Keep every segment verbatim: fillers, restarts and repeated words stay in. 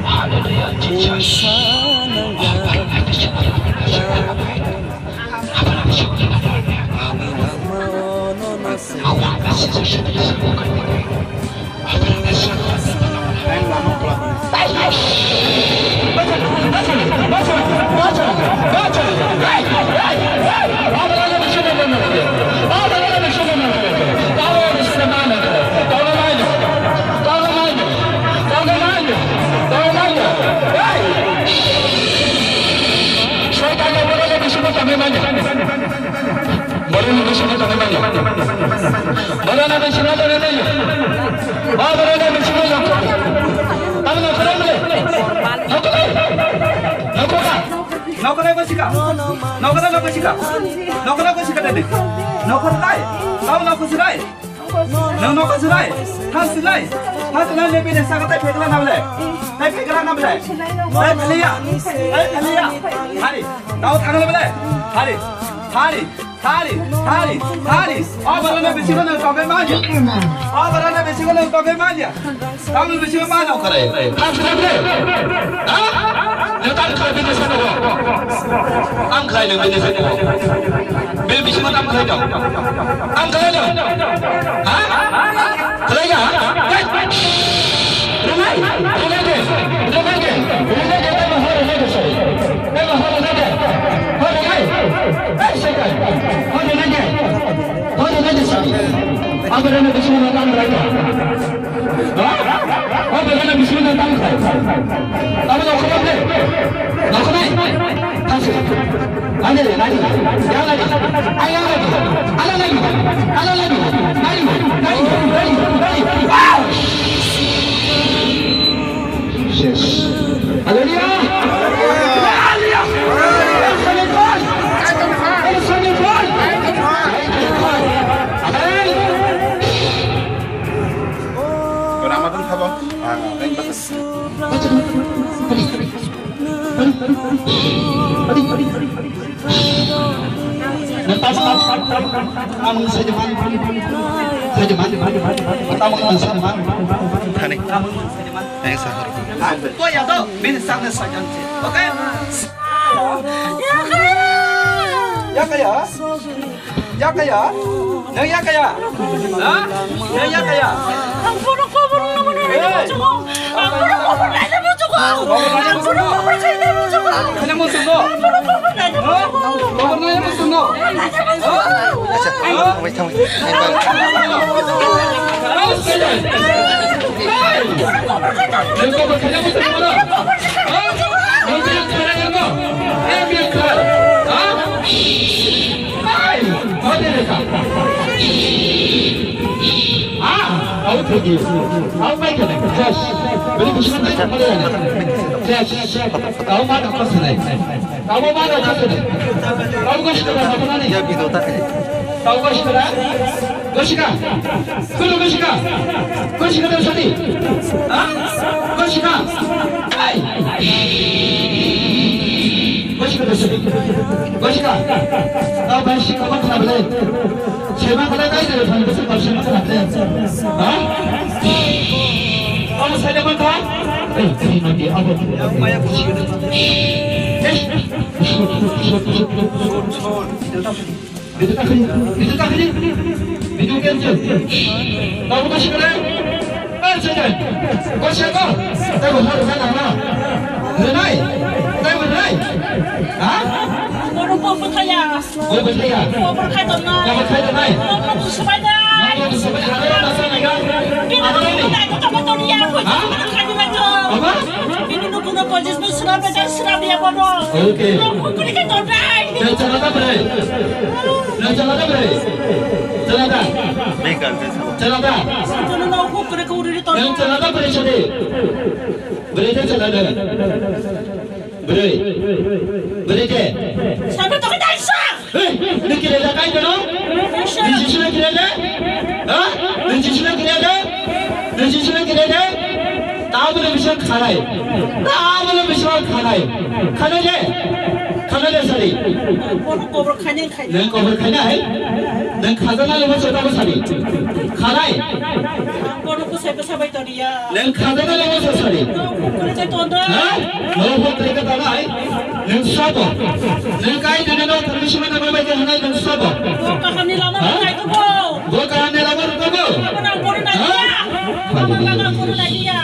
Hallelujah, Jesus. Borok ni bisingo tongwi manya. Borok ni bisingo tongwi manya. O borok ni bisingo nokho. Tamo nokho na mole. Nokho na. Nokho na. Nokho na bosika. Nokho na bosika. Nokho na bosika dede. Nokho na. Tamo nokho sinai. Nang nokho sinai. Tha sinai. Tha sinai le bini saka tai phekla na mole. Tai phekla na mole. Tai pheliya. Tai pheliya. Hari. Tamo thangla mole. Hari. Hari. Thari, thari, thari. O borok ni bisingo nang tongwi manya. O borok ni bisingo nang tongwi manya. Tamni bisingo manya kare. Tam khlai ble. Ha? Nang tam khlai bini saka o. Tam khlai nang bini saka o. Bini bisingo tam khlai nang. Tam khlai nang. Ha? Khlai ya? Rwmai, rwmai de, rwmai de, rwmai de, tamo hor rwmai de, sorry. Tamo hor rwmai de, hor rwmai. Hey, second. Hor rwmai de, hor rwmai de, sorry. Abo rwmai de, sini makan rwmai de. Ha? Abo rwmai de, sini makan rwmai de. Abo nokho nai. Nokho nai. Thank you. Nani, nani, yang lagi, ayang lagi, alang lagi, alang lagi, nani, nani, nani, nani. Wow! Yes. Haleluya. Haleluya. Haleluya. Haleluya. Amen. Ramadan haba. Ah, yang bagus. Thani. Yang sahur. Ko ya to, bini sakne sajan che. Oke? Ya kaya. Ya kaya? Nang ya kaya? Ha? Nang ya kaya? Ang puro kobor na mano na mo chukong. Ang puro kobor na mo chukong. Ang puro kobor na mo chukong. Kanya mo chukong. Ang puro kobor na mo chukong. Kobor na mo chukong. Ang puro kobor na mo chukong. Yes. Yes. Kau mana kau sana? Kau mana kau sana? Kau kau sudah apa ni? Kau kau sudah? Goshika. Kuru goshika. Goshika dari sini. Ha? Goshika. Hai. Goshika dari sini. Goshika. Kau goshika apa kena beli? Sema kena kai dari sini, betul kau sema kena beli. Ha? Kau saya mana? Eh, terima dia apa? Eh. Video ta khini, video ta khini, video cancel. Tabu ta shikare? Cancel. Ko shiko? Tabu har har na. Renai? Tabu renai? Ha? Bono ko bwthaya. Ko bwthaya? Ko bwthai tongnai. Ko bwthai tongnai? Ko bwthai tongnai. Ko bwthai tongnai. Ko bwthai tongnai. Ko bwthai tongnai. Ko bwthai tongnai. Ko bwthai tongnai. Bini nukhungno pojis no sra beta sra biya bono. Okay. Nukhung kuri khe tonai. Nang chala da bre. Nang chala da bre. Chala da. Chala da. Bono nukhung kuri khe uri tonai. Nang chala da bre chade. Bre de chala da. Bre. Bre de. Sabe to dai sa. Hey, nang kire da kai no? Nang Jisu nang kire da? Ha? Nang Jisu nang kire da? Nang Jisu nang kire da? Tabole bisa khalai. Tabole bisa khalai. Khalai de. Khalai de sari. Bono kobor khainai khai. Nang kobor khainai? Nang khajana lama chota bo sari. Khalai. Bono kusai bwsa bai toriya. Nang khajana lama chota sari. Kuri khe tonda. Ha? No hok kri ka tanai. Nwng sabo. Nwng kai nini no thangwi sima nangma bai khe hwnwi nwng sabo. Bo kahamni lama rwkha bo. Bo kahamni lama rwkha bo. Abo nang bono naiya. Abo nang bono naiya.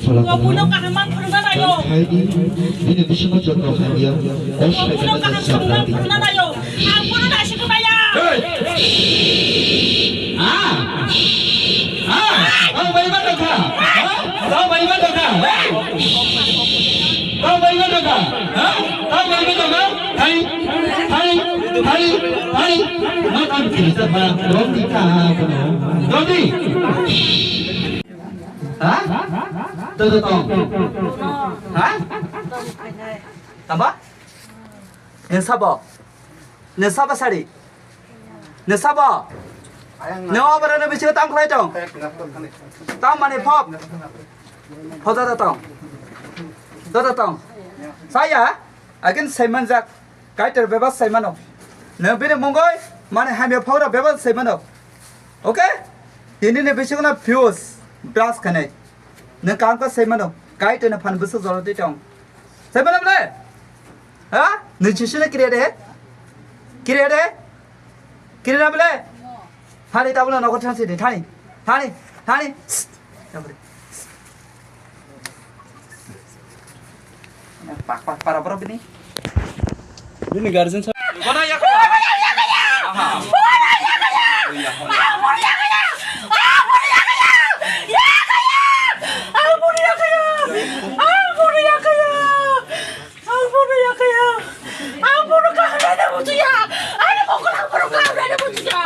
Bo bono kaham ma phwrwngna naio. Khaidi, bini bisingo joto hamya. Bo bono kaham ma phwrwngna naio. Ang bono naisingwi maya. Hey! Ah! Ah! Ang bai ma dokha. Ah! Ang bai ma dokha. Tamo bai ma doka? Ha? Tamo bai ma doka? Hai, hai, hai, hai. Ma kam kiri ta ba. Romdi ka kono. Romdi. Ha? To to to. Ha? Tamba? Nwng sabo? Nwng sabo sari? Nwng sabo? Nwng oborok ni bisingo tamo khlai tong? Tamo mani phop? Pho joto tong. Joto tong. Saya, again saimanjak. Kaitor bebas saimano. Nwng bini mungoi, mani hamya phora bebas saimano. Okay? Tini ni bisingo na fuse, brush khanai. Nwng kam ka saimano. Kaitor ni phan bwswk jora twi tong. Saimano bole? Ha? Nwng chisino kiriya de? Kiriya de? Kiriya bole? Thani tabla nogo thansi de, thani. Thani, thani. Pak, pak, para, para bini. Bini guardian sa. Aha. Ang bono yakaya! Ang bono yakaya! Ang bono kaham naina muchungya! Ani mokol ang bono kaham naina muchungya!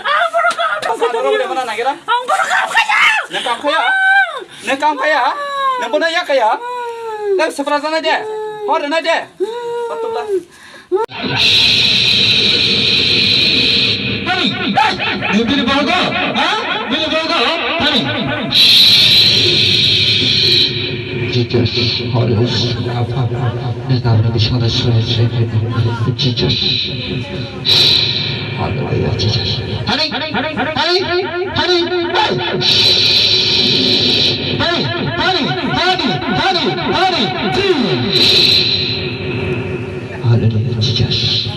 Ang bono kaham naina muchungya! Ang bono kaham kaya! Nang kam kaya? Nang kam kaya? Nang bono yakaya? Nang sepra jana de? Hor na de? Patubla. Tani, hey, bini bogo, ha? Bini bogo, tani. Jesus, Holy Ghost, Alpha, Omega, Omega, Omega, Jesus. Hallelujah, Jesus. Tani, tani, tani, hey. Tani, tani, tani, tani, tani, tani. Hallelujah, Jesus.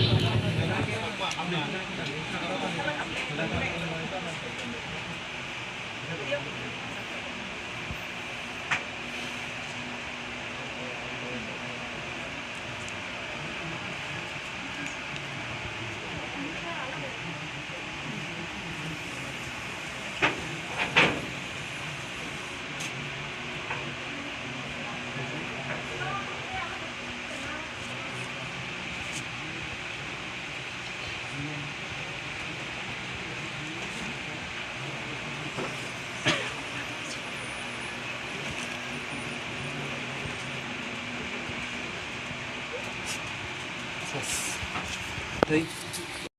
Tei